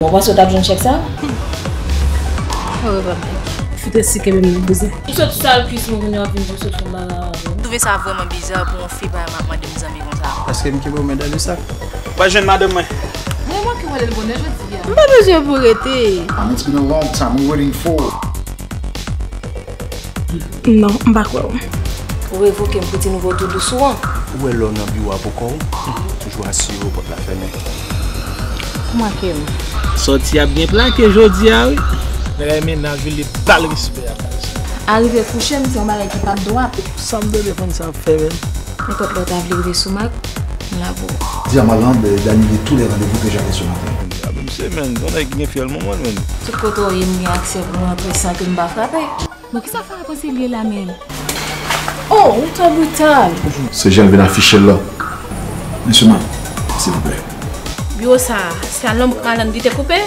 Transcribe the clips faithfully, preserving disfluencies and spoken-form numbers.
Bon, w panse w t ap jwenn chèk sa? Orevwa, Mike. Fout esi kenbe m nan bouzen. Ou sot sal kwis mwen kounye a w ap vin di w sot fè m bagay avè w. M twouve sa vrèman biza pou yon fi pa mande m zanmi konsa. Paske m kenbe w men dan le sak. Ou pa jwenn madanm mwen? Mwen manke wè l bonè jodi a. M pa bezwen pou rete. And it's been a long time we waiting for. Non, m pa kwè w. Ou revoke m pou ti nouvo tou dous ou an. Ou wè lè w nan biwo a pou kò w, toujou asire w pòt la fèmen. Ou make m. Sòti ap byen plake jodi a, wi. Bagay mennaj ou li bal respè a baz. Arive kouche m, se yon bagay ki pa t dwat. Sa m tande fanm sa ap fè menm? Nenpòt lè w ta vle rive sou Mak, m la pou ou. Dis à ma lampe d'annuler tous les rendez-vous que j'avais ce matin. Ah, men misye, men, yon nèg ki gen fyèl manman l, men. Tout kote w ye, m gen aksè pou m rantre san ke m pa frape. Bon, kisa Farah panse l ye la menm? Oh, ou twò brital! Se jan l vin afiche l la. Mesye Mak, silvouplè. Biwo sa a, se a lonb Alan li te koupe?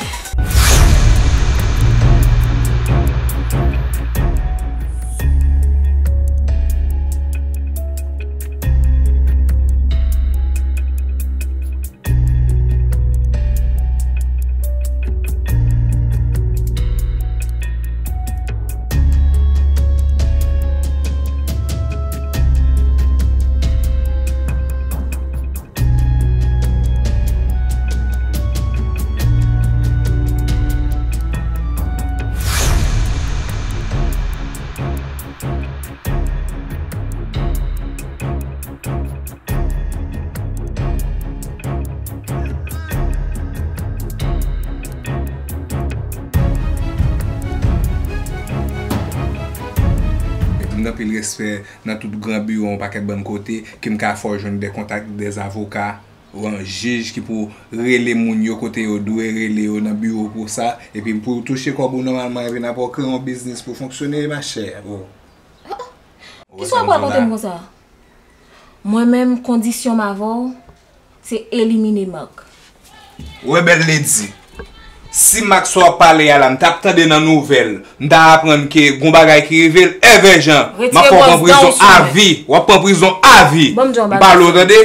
Epi m gen anpil respè nan tout gran biwo, yon pakèt bann kote, ke m ka fè w jwenn de kontak, de avoka, yon jij ki pou rele moun yo kote yo dwe rele yo nan biwo pou sa, epi pou w touche kòb ou nòmalman, epi n ap kreye yon biznis pou fonksyone, machè. Oh. Kisa w ap rakonte m konsa? Mwen menm, kondisyon m avè w, se elimine Mak. Ou wè bèl ledi. Si Mak sa w ap pale a la, m t ap tande nan nouvèl, m ta aprann ke gon bagay ki rive l, Èvè Jan, m ap fè w pran prizon avi. W ap pran prizon avi. M pale w, tande?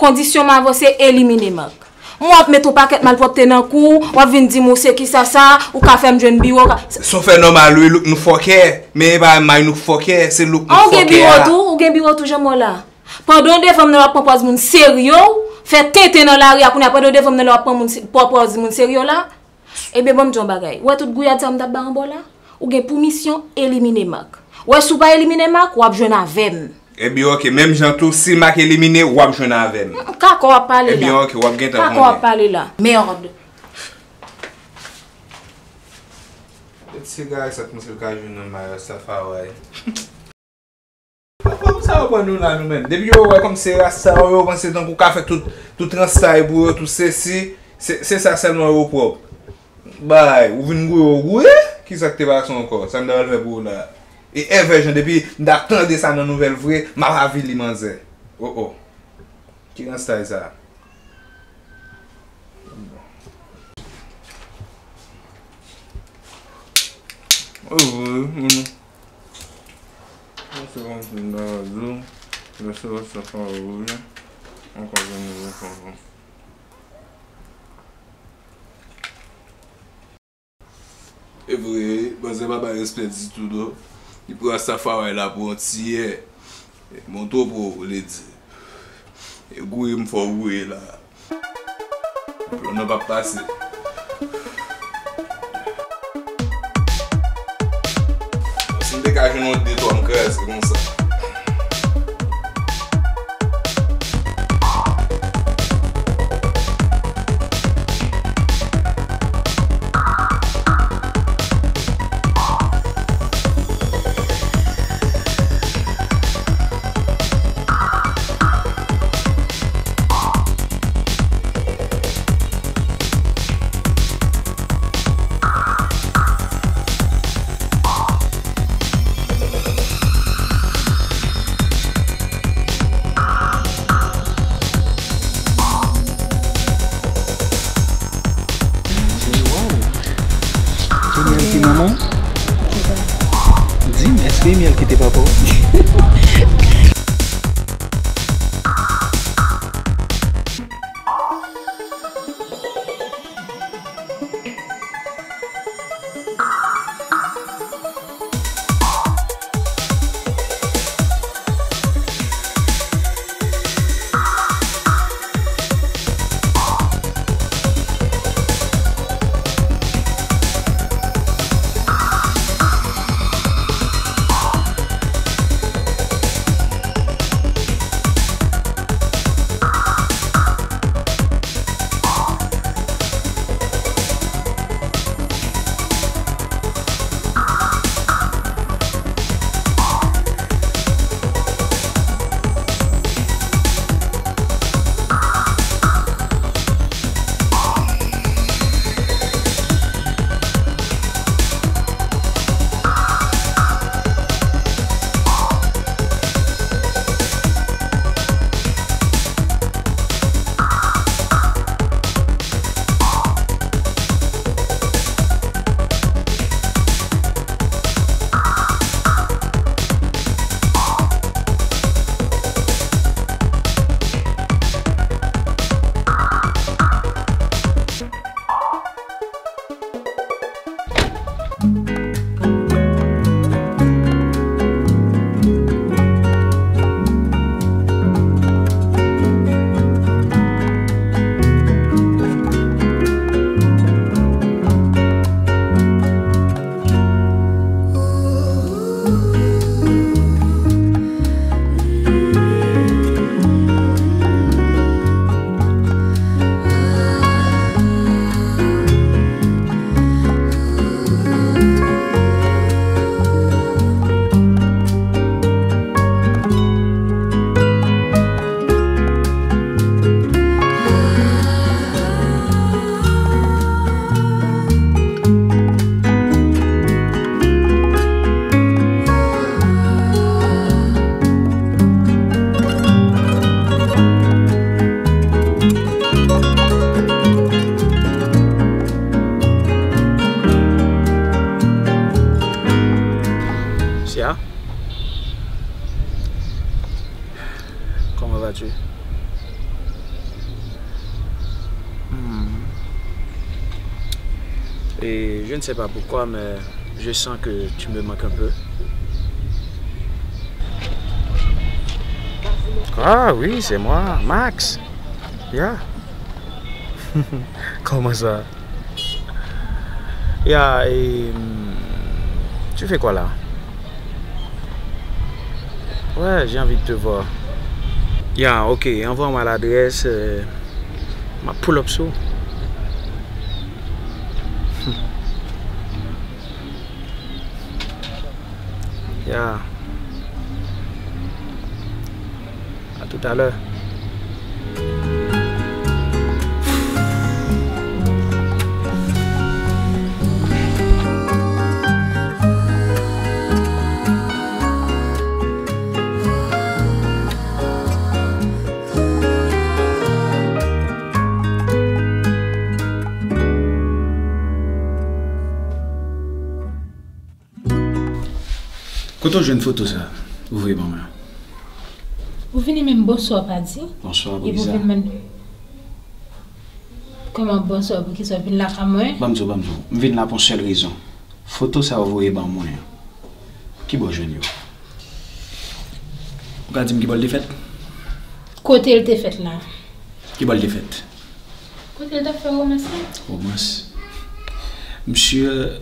Kondisyon m avè w se elimine Mak. Mwen w ap met yon pakèt malpwòpte nan kou w, w ap vin di m ou se kisa sa, ou ka fè m jwenn biwo, w ka. Sa w fè nòmal wi, look nou fòkè. Men e pa may nou fòkè, se look nou fòkè a. An, ou gen biwo tou, ou gen biwo tou, jan mwen la. Pandan w devan m nan w ap pran pòz moun serye w, fè tenten nan lari a kounye a, pandan w devan m nan w ap pran moun se-, pran pòz moun serye w la. Ebyen, ban m di w yon bagay. Ou wè tout gouyad sa m t ap ba anba w la? Ou gen pou misyon elimine Mak. Ou wè si w pa elimine Mak, w ap jwenn avè m. Ebyen, oke, menm jan tou, si Mak elimine, w ap jwenn avè m. Mm, kaka w ap pale la. Ebyen, oke, w ap gentan konnen. Kaka w ap pale la. Merde. Ti gay sa, kòmsi l ka jwenn nan may Rastafari. Papa, pou sa yo pran nou la, nou menm. Depi yo wè kòmsi se rasta yo, yo panse tankou ka fè tout, tout transtay pou yo, tout sesi, se, se sa sèlman yo pwòp. Bay, ou vin gouye, ou gouye? Kisa k te pase ankò? Sa m ta pral fè pou ou la? E Èvè Jan, depi m ta tande sa nan nouvèl vre, m ap avili manzè. Oh, oh. Ki rastay sa? Oh, vre, hmm. Mwen se konn fin nan radyo, mwen se konn sa fè wi. Mwen konn vin nou konn. E vre, manzè pa bay respè ditou non. Li pran Rastafari la pou yon tiyè. Montre w pou w, ledi. E gouye m fè w gouye la. Plon nan p ap pase. Si m te ka jwenn yon de twa m kraze konsa. Wow. Ki myèl ki manman? Di m, èske e myèl ki te papa w? Tu- Hmm. Et je ne sais pas pourquoi, mais je sens que tu me manques un peu. Ah oui, c'est moi, Max. Yeah. Comment ça? Ya, et, hmm, tu fais quoi là? Ouais, j'ai envie de te voir. Ya, ok, envoie-moi l'adresse, euh, m ap pull up sou. Ya. À tout à l'heure. Kote w jwenn foto sa ou voye ban mwen an? Ou vini menm bonswa w pa di. Bonswa, epi w poukisa? Vin menm. Kòman bonswa, poukisa w vin lakay mwen? Ban m di w, ban m di w. M vin la pou yon sèl rezon. Foto sa ou voye ban mwen an, ki bò w jwenn yo? Ou ka di m ki bò l te fèt? Kote l te fèt la? Ki bò l te fèt? Kote l t ap fè womans la? Womans. Misye,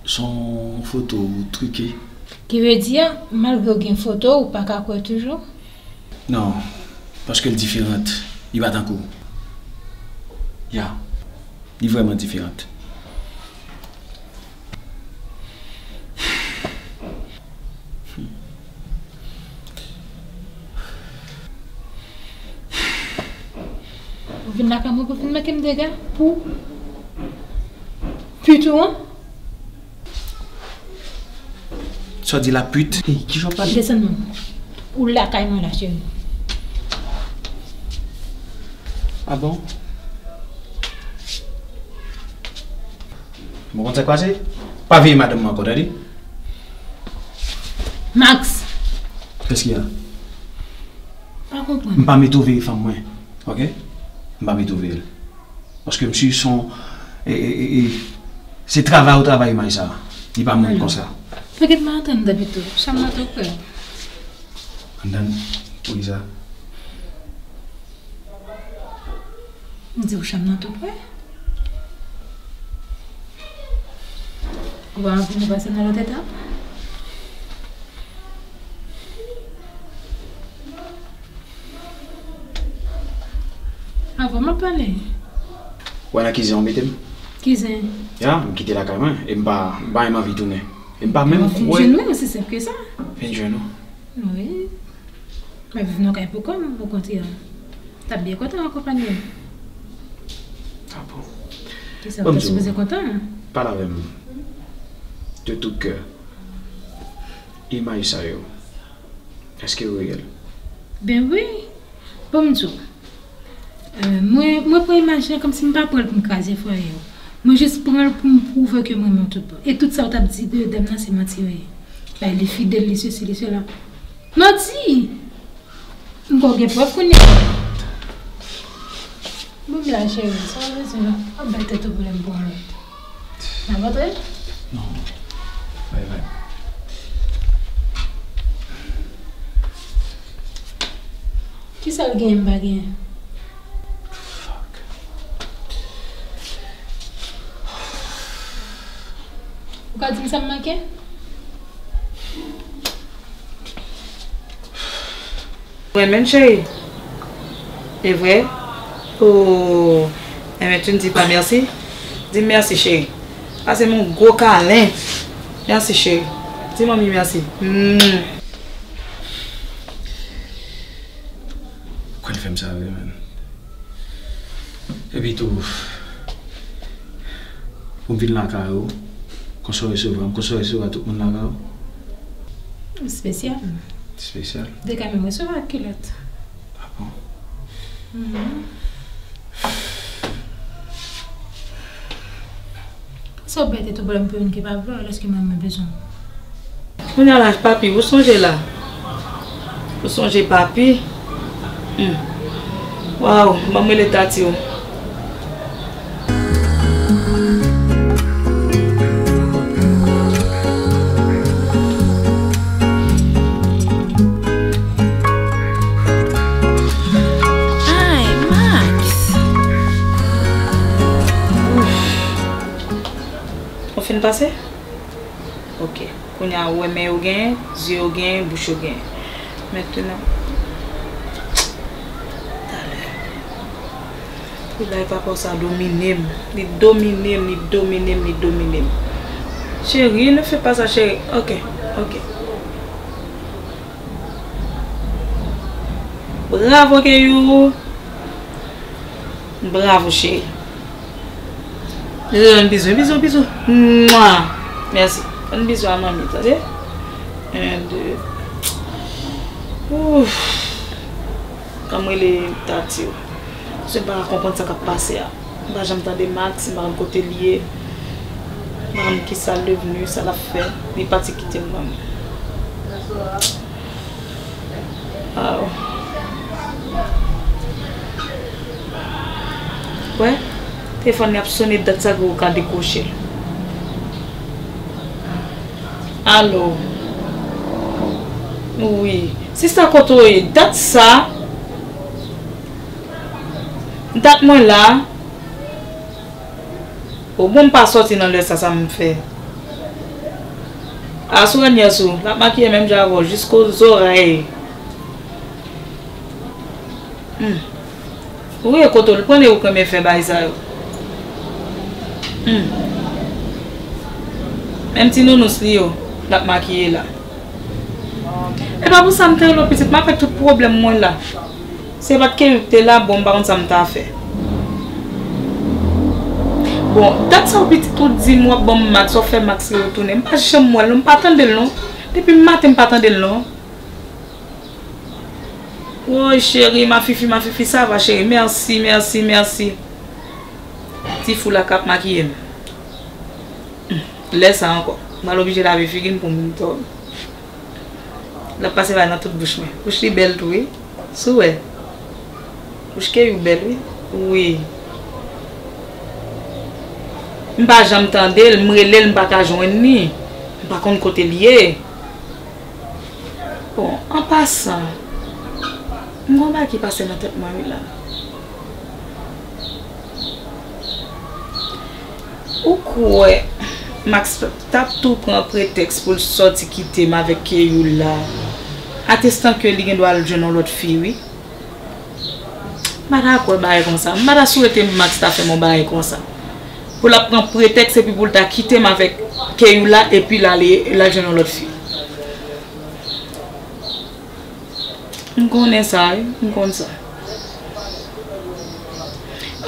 se yon foto trike. Ki vle di, malgre w gen foto, ou pa ka kwè toujou? Non, paske l diferan. Li pa tankou w. Ya. Li vrèman diferan. Ou vin lakay mwen pou vin manke m dega pou pit ou an? Sa w di la pit? Hey, kijan w pale? Desann non. Ou lakay mwen la, cheri. Ah bon? Bon, konn sa k pase? Pa veye madanm mwen ankò, tande? Max! Qu'est-ce qu'il y a? Pa konprann. M pa mete w veye fanm mwen, ok? M pa mete w veye l. Paske misye se yon, e, e, e, e, se travay ou travay imaj sa. Li pa moun konsa. Pèkèt m antann dapito. Chanm nan twò prè. Antann? Poukisa? M di w chanm nan tou prè. Ou pa anvi nou pase nan lòt etap? Avan m ap pale. Wè nan ki zen ou mete m? Ki zen? Ya, m kite lakay mwen e m pa, m pa menm anvi tounen. E m pa menm kwè. Vin jwenn mwen, osi senp ke sa. Vin jwenn ou? Wi. M ap viv nan kay pou kò m, okontrè. M t ap byen kontan akonpanye w. Ah bon? Kisa, ou ta sipoze kontan? Pale avè m de tout kè. Imaj sa yo, èske yo reyèl? Ben wi. Bon, m di w. Euh, mwen, mwen pran imaj lan kòmsi m pa pran l pou m kraze fwaye w. Mwen jis pran l pou m pwouve ke m renmen w tout bon. E tout sa w t ap di de dam nan se manti yo ye. Bay li fidèl, li sesi, li sela. Manti! M kwè w gen prèv kounye a. Bon, m la, cheri, sa w bezwen la? W ap bay tèt ou pwoblèm pou yon lòt. N ap antre? Non. Bay, bay. Kisa l genyen m pa genyen? Fuck. Ou ka di m sa m manke? Mwen menm, cheri. E vre? O, enben, tu ne dis pas merci. Di m mèsi, cheri. Pase m yon gwo kalen. Mèsi, cheri. Di manmi mèsi. Hmm. Kwè l fè m sa vre, man. Epi tou, pou m vin lakay ou, konsa w resevwa m, konsa w resevwa tout moun lakay ou? Espesyal. Espesyal? Dega menm resevwa ak kilòt. Ah bon? Mhm. Sa w bay tèt ou pwoblèm pou youn ki pa vle w, lòske mwen, mwen bezwen w? Kounye a la, papi, ou sonje la? Ou sonje papi? Hmm. Waw, ban m rele Tati w. Ay, Max. Ouf. Ou fin pase? Ok. Kounye a, ou wè men yo genyen, zye yo genyen, bouch yo genyen. Mentenan, talè. Pou bay papa w sa domine m. Li domine m, li domine m, li domine m. Cheri, ne fais pas ça, cheri. Ok, ok. Bravo, Keyou. Bravo, cheri. Yon bizou, bizou, bizou. Mwa. Mèsi. Yon bizou a manmi, tande? Yon, de. Ouf. Kòm rele Tati w. Se m pa ka konprann sa k ap pase a. M pa janm tande Max, m pa konn kote l ye. M pa konn kisa l devni, sa l ap fè. Li pati kite m ban m. Aw. Wè, telefòn li ap sone, dat sa gwo ka dekwoche l. Alo. Wi. Sista, kote w ye? Dat sa. Dat mwen la. O bon, m pa sòti nan lè sa, sa m fè? Asou Anyès ou, l ap makiye menm jan avè w, jisko zòrèy. Hmm. Ou ye kote w, l konnen ou renmen fè bagay sa yo. Hmm. Menm ti nounous li yo, l ap makiye la. E pa pou sa m te rele w pitit, m avèk tout pwoblèm mwen la. Se pa t Keyou k te la, bon, m pa konn sa m ta fè. Bon, dat sa w pitit ou di m w ap ban m Max, w ap fè Max retounen. M pa janm wè l non, m pa tande l non. Depi maten m pa tande l non. Woy, cheri, ma fifi, ma fifi, ça va, cheri? Mèsi, mèsi, mèsi. Ti fou la k ap makiye m. Hmm, lè sa ankò. M pral oblije lave figi m pou m dòmi. L ap pase bagay nan tout bouch mwen. Bouch li bèl tou, wi. Si w wè. Bouch Keyou bèl, wi. Wi. M pa janm tande l, m rele l, m pa ka jwenn li. M pa konn kote l ye. Bon, an pasan, m gon bagay ki pase nan tèt mwen wi la. Ou kwè Max t ap tou pran pretèks pou l sòti kite m avèk Keyou la, atestan ke li gen dwa al jwenn yon lòt fi wi? M pa ta kwè bagay konsa. M pa ta swete Max ta fè m yon bagay konsa. Pou l ap pran pretèks epi pou l ta kite m avèk Keyou la epi l ale, l al jwenn yon lòt fi. M konnen sa wi, m konn sa.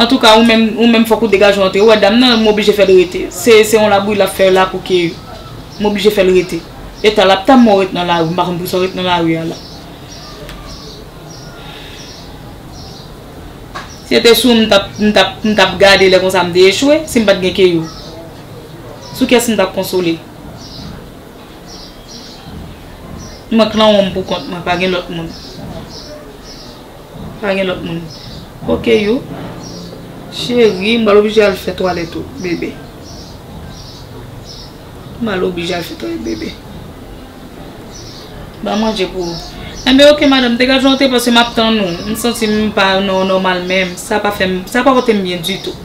Antouka, ou menm, ou menm fòk ou degaje w antre. Ou wè dam nan, m oblije fè l rete. Se, se yon labouyi l ap fè la pou Keyou. M oblije fè l rete. Eta l ap tann mwen ret nan lari, m pa konn poukisa w ret nan lari a la. Si se te sou m, m t ap, m t ap, m t ap gade lè konsa m te echwe, si m pa t gen Keyou. Sou kiyès m t ap konsole? M ak lanwon m pou kont mwen, pa gen lòt moun. Pa gen lòt moun. Ok, yo. Cheri, m pral oblije al fè twalèt ou, bebe. M pral oblije al fè twalèt, bebe. Ba manje pou ou. Enben, ok, madanm, degaje w antre paske m ap tann ou. M santi m pa nan nòmal menm. Sa pa fè m, sa pa pote m byen ditou.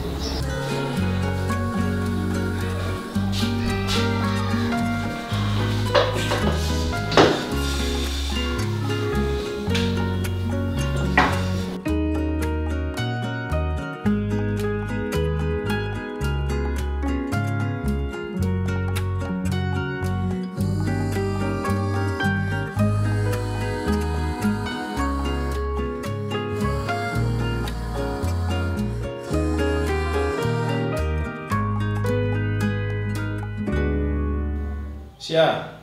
Sia.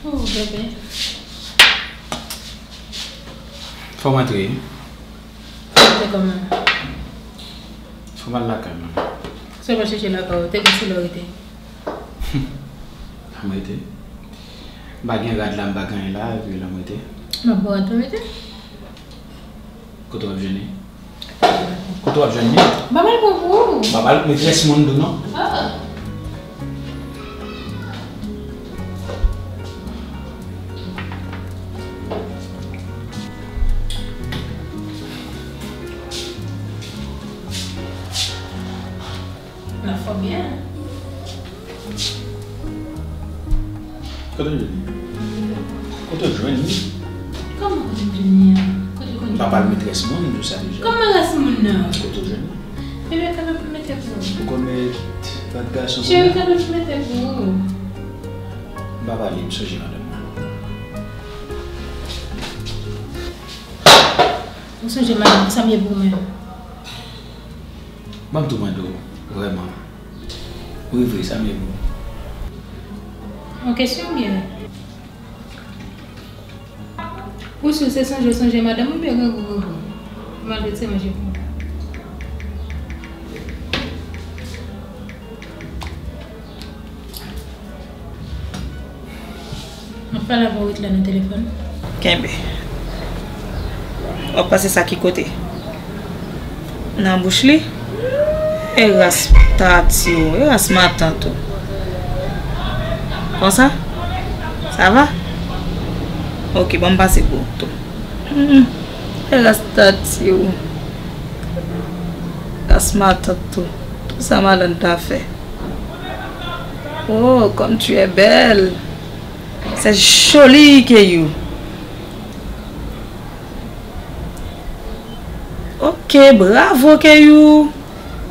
Oh, bebe. Fò m antre. Antre kòman? Fò m al lakay mwen. Se pa chèche lakay ou, te gen sou lè w rete. Sa m rete? M pa gen rad la, m pa gen anyen la, epi la m rete. M ap ba w rad pou mete. Kote w ap jwenn li? Kote w ap jwenn li? M pa pral pran pou ou. M pa pral metrès moun tou non. Ah. Nan fò byen. Kote w jwenn li? Kote w jwenn li? Kòman kote m jwenn li an? Kote w konn li? M pa pral metrès moun, m di w sa deja. Kòman rès moun nan? Kote w jwenn li? Ebyen, kòman pou m mete pou ou? Ou konn met lòt gason. Cheri, kòman pou m mete pou ou? M pa pale, m sonje madanm mwen. Ou sonje madanm, sa m ye pou ou menm? Ban m tou mande w, vrèman. Wi, vre, sa m ye pou ou. Yon kesyon m gen. Ou si w se sonje w sonje madanm ou oubyen grangou grangou? Malgre se manje pou ou. M ap pale avè w ret la nan telefòn. Kenbe. W ap pase sa ki kote? Nan bouch li? E ras tati w, e ras matant ou. Konsa? Sa va? Ok, ban m pase pou ou tou. Hmm, e ras tati w. Ras matant ou. Tout sa madanm ta fè. Oh, comme tu es belle. C'est joli, Keyou. Ok, bravo, Keyou.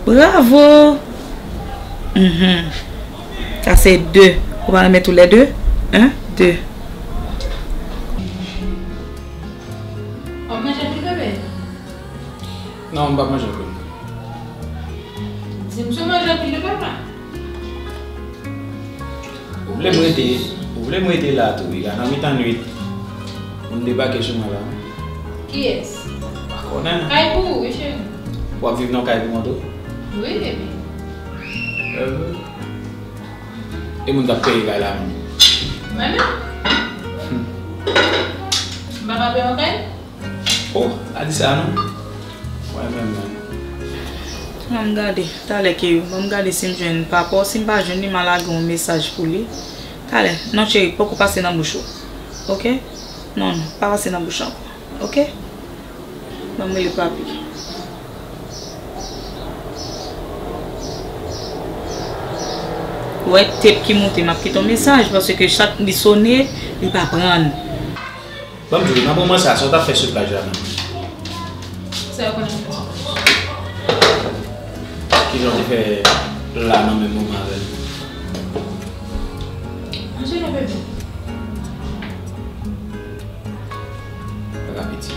Bravo. Mhm. Sa se de. Ou pa renmen toulède? Un, deux. W ap manje anpil, bebe? Non, m p ap manje anpil. Di m si w manje anpil, papa. Ou vle m rete, ou vle m rete la tou, wi, la nan mitan nwit. Moun debake sou mwen la. Kiyès? Pa konnen. Kay pou ou, wi, cheri. W ap viv nan kay pou mwen tou? Wi, bebe. Euh, e moun k ap peye kay la menm? Mwen menm? Hmm. M pa ka peye yon kay? Oh, pa di sa non. Mwen menm menm. Ban m gade, talè Keyou, ban m gade si m jwenn papa w, si m pa jwenn li, m a lage yon mesaj pou li. Talè, non cheri, poko pase nan bouch ou. Ok? Non, non, pa pase nan bouch ankò. Ok? Ban m rele papi. Ou wè tep ki moute, m ap kite yon mesaj, paske chak li sone, li pa pran. Ban m di w, nan moman sa, sa w t ap fè sou plaj la menm? Sa yo konn ap fè sou plaj? Kijan w te fè la nan menm moman avè l? Manje non, bebe. Bagay piti.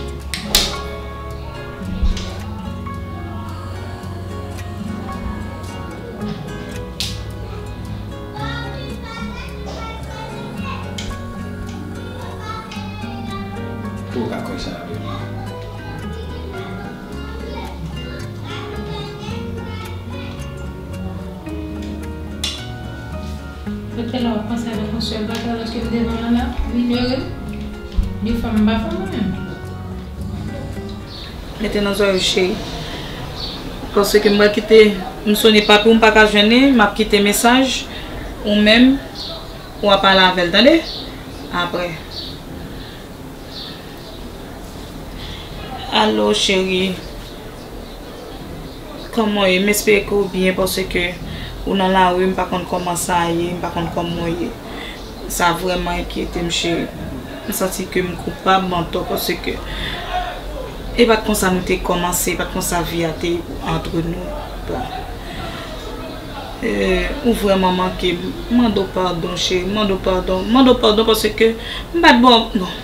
Pou w ka kwè sa vre. Doktè la w ap panse avèk yon sèl bagay, lòske m devan l la, vin ere m. Li fanm, m pa fanm mwen menm. Mete nan zòrèy ou, cheri. Paske m pral kite, m sone papi w, m pa ka jwenn li, m ap kite mesaj, ou menm, w a pale avè l, tande? Apre. Alo, cheri. Kòman w ye? M espere ke w byen, paske ou nan lari, m pa konn kòman sa ye, m pa konn kòman w ye. Sa vrèman enkyete m, cheri. M santi ke m koupab antò, paske e pa t konsa nou te kòmanse, e pa t konsa vi a te ye pou, antre nou. Bon. E, ou vrèman manke m. M mande w padon, cheri. M mande w padon. M mande w padon paske m pa t ba w, bon.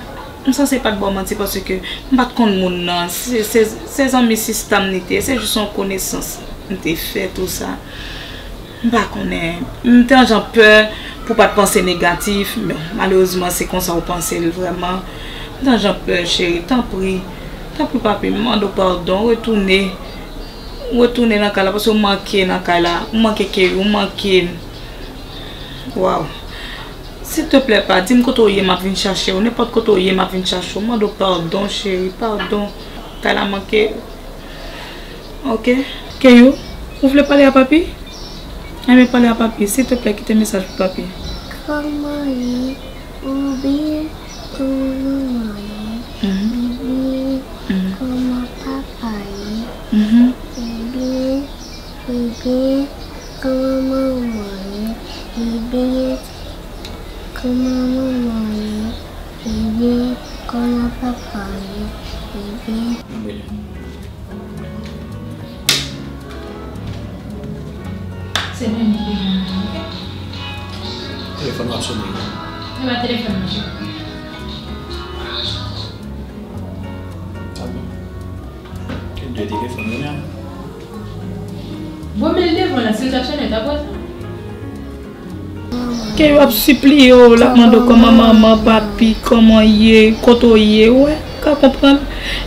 M sanse pa t ba w manti paske m pa t konn moun nan. Se, se, se zanmi sista m li te ye. Se jis yon konesans m te fè, tou sa. M pa konnen. M te yon jan pè pou w pa t panse negatif. Bon, malerezman, se konsa w panse l vrèman. M te yon jan pè, cheri. Tanpri. Tanpri, papi. M mande w padon. Retounen. Retounen nan kay la. Paske w manke nan kay la. Ou manke Keri. Ou manke m. Waw. Silteplè, pa, di m kote w ye, m ap vin chache w. Nenpòt kote w ye, m ap vin chache w. M mande w padon, cheri, padon. Kay la manke. Ok. Keyou, ou vle pale a papi? Enben, pale a papi. Silteplè, kite mesaj pou papi. Kòman ye? Ou byen? Kòman manman ye? Mhm. Li byen? Mhm. Kòman papa ye? Mhm. Li byen? Li byen? Kòman manman ye? Li byen? Kòman manman ye? Li byen? Kòman papa ye? Li byen? Se mwen ki te gen nan, ok? Telefòn w ap sonnen. Se pa telefòn mwen, cheri. A bon? Gen de telefòn, wi, men. Bon, men l devan la, si l t ap sonnen, l t ap wè sa. Ke yo ap sipliye w, l ap mande w kòman manman, papi, kòman ye, kote w ye, ou wè, ou ka konprann.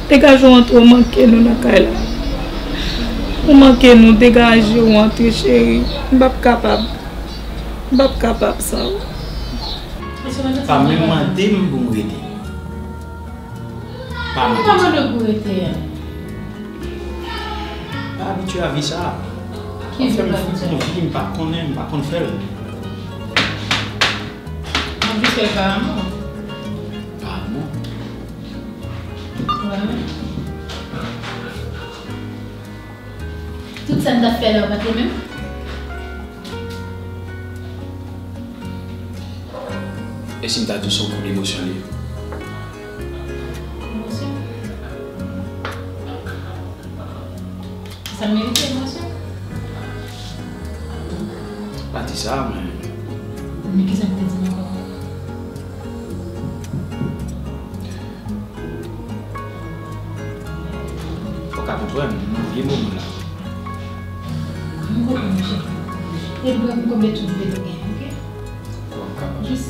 Degaje w antre, ou manke nou nan kay la. Ou manke nou, degaje w antre, cheri. M p ap kapab. M p ap kapab san ou. Pa menm mande m pou m rete. Pa mande. Ou pa mande pou rete a. Pa abitye a vi sa. Ki vi pa abitye? Fè m fè yon vi m pa konnen, m pa konn fè l. Anvi fè l pa amou. Pa amou. Wè. Tout sa n t ap fè la, ou pa t renmen m? E si m ta di w se yon kout emosyon li ye? Emosyon? Sa merite emosyon? Pa di sa, men. Men kisa m te di m ankò? Fò w ka konprann, nou vye moman la. M konprann, cheri. E m konble tout vide ou gen, ok? Kòman m kapab? Jis.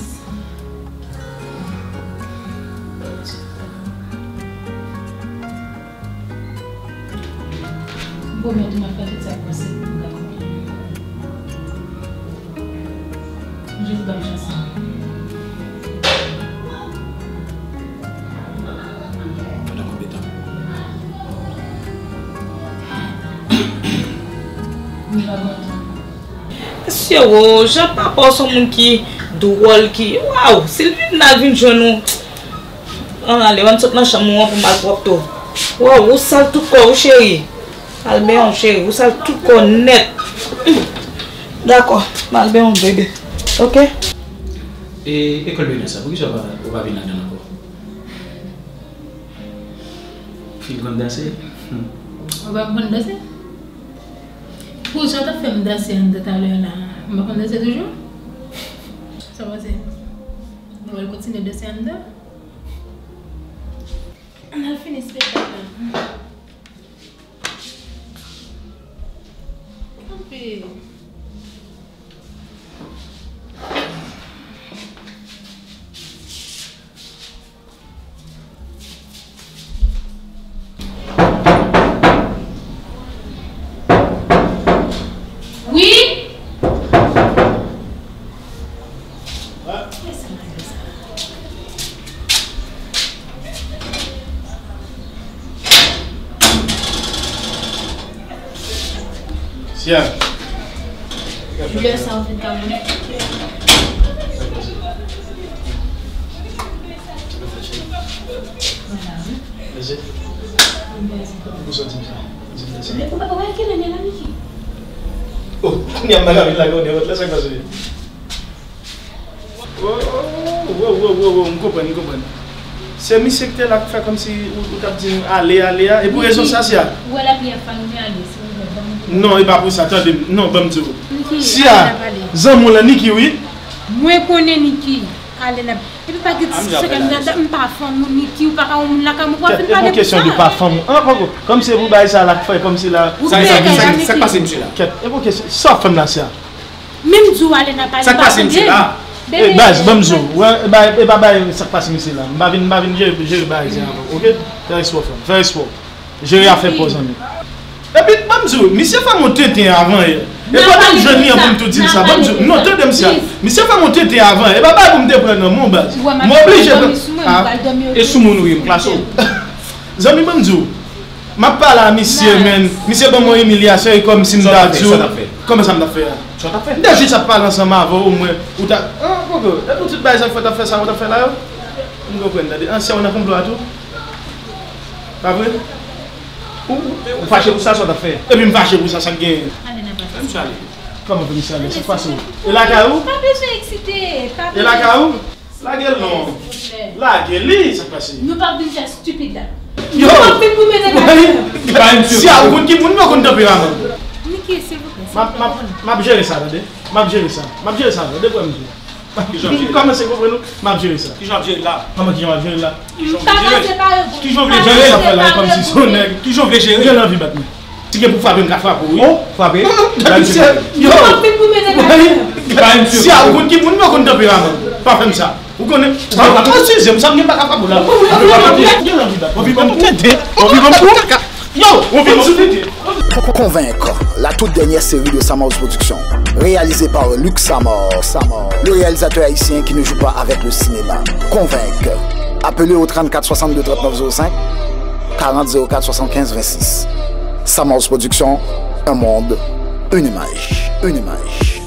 M pwomèt ou m ap fè tout sa k posib pou m ka konprann. Jis ban m chans lan. Pandan konbyen tan? M pa kontan. Mesye, wo, jan papa w se yon moun ki dwòl, ki, waw, si l vin la, l vin jwenn ou. Ann ale, ann sot nan chanm ou an pou malpwòpte w. Waw, ou sal tout kò w, cheri. Al benyen w, cheri, ou sal tout kò w nèt. Hum. Dakò, m al benyen w, bebe. Ok? E, e lekòl Bena sa, poukisa w pa, ou pa vin ladan l ankò? Fin konn danse? Hum. Ou pa konn danse? Pou jan w t ap fè m danse anndan talè la, m pa konn danse toujou? Sa w panse? Nou pral kontinye danse anndan? Ann al fini espektak la. Kanpe. Wi? Siya. Lè sa w vin ka mwen. Vwala, wi. Mèsi. Mèsi. Ou soti sa. Ou pa wè kilè l ye la, Niki? Oh, kounye a m nan ravin la, konnen wòt la, sa k pase? Oh, oh, oh, oh, oh, m konprann, m konprann. Se misye ki te la k fè kòmsi ou, ou t ap di m ale, ale a, e pou rezon sa, Siya. Ou wè lapli ap fè nou ale, silvouplè, ban m. Non, e pa pou sa, tande m. Non, ban m di w. Niki, Siya, ale n ap ale. Zanmi w lan, Niki, wi. Mwen konnen Niki. Ale n ap. Epi pa gen ti sekrè m pa fanm ou, Niki, ou pa ka yon moun lakay mwen pou ap vin pale pou sa. Kèt, e pou kesyon de pa fanm ou. An, poko. Kòmsi e pou bagay sa la k fè, kòmsi la. Ou byen kay la, Niki. Sa k pase misye la? Kèt, e pou kesyon, sa w ap fè m la, Siya? Menm di w ale n ap ale, ou pa tande m. Sa k pase misye la? Bebe, baz, ban m di w. Wè, e pa, e pa bagay sa k pase misye la. M pa vin, m pa vin jere, jere bagay sa ankò, oke? Fè respè w, frè m. Fè respè w. Jere afè pa w, zanmi. Epi, ban m di w, misye fè m yon tenten avan yè. E pa ban m jwenn li an pou m tou di l sa. Ban m jwenn. Non, tande m sa. Misye fè m yon tete avan. E pa bagay pou m te pran nan men w, baz. M oblije pran. Ah. E sou moun ou ye, m klase w. Zanmi, ban m di w. M ap pale a misye, men. Misye ban m yon imilyasyon, e kòmsi m ta di w. Kòman sa m t ap fè a? M te jis ap pale ansanm avè w, mwen. Ou ta. Ah, poko. E pou tout bagay sa k fè w t ap fè sa, w t ap fè la yo? M konprann, tande. Ansyen w nan konplo a tou? Pa vre? Ou, ou fache pou sa, sa w t ap fè? Epi m fache pou sa, sa k genyen? Kòman pou misye ale? Sa k pase w? E lakay ou? Pa bezwen eksite. E lakay ou? Lage l non. Lage li, sa k pase? Nou p ap vin fè stupid la. Yo! Nou p ap vin pou mennen bagay la. Si a ou konn ki moun, yo konn tanperaman. Niki, silvouplè. M ap, m ap, m ap jere sa, tande. M ap jere sa. M ap jere sa, tande, frè m di. Kijan w jere? M kòmanse konprann ou, m ap jere sa. Kijan w ap jere la? Kòman kijan m ap jere la? M pa pase pa yo. Kijan w vle jere? Sa fè la, kòmsi se yon nèg. Kijan w vle jere? Ou gen anvi bat mwen. Si gen pou frape, m ka frape w, wi. Oh, frape? Yo! Si a ou konn ki moun, yo konn tanperaman. Pa fè m sa. Ou konnen? Ou pa konn size m, sa m gen pa ka frape w la. Ou gen anvi bat mwen. Ou vin ban m tete. Ou vin ban m kou. Yo, ou vin sou tete. Convaincre, la toute dernière série de Samao's Production, réalisée par Luc Samar, Samar, le réalisateur haïtien qui ne joue pas avec le cinéma. Convaincre. Appelez au trente-quatre soixante-deux trente-neuf zéro cinq, quarante zéro quatre soixante-quinze vingt-six. Samao's Production, un monde, une image, une image.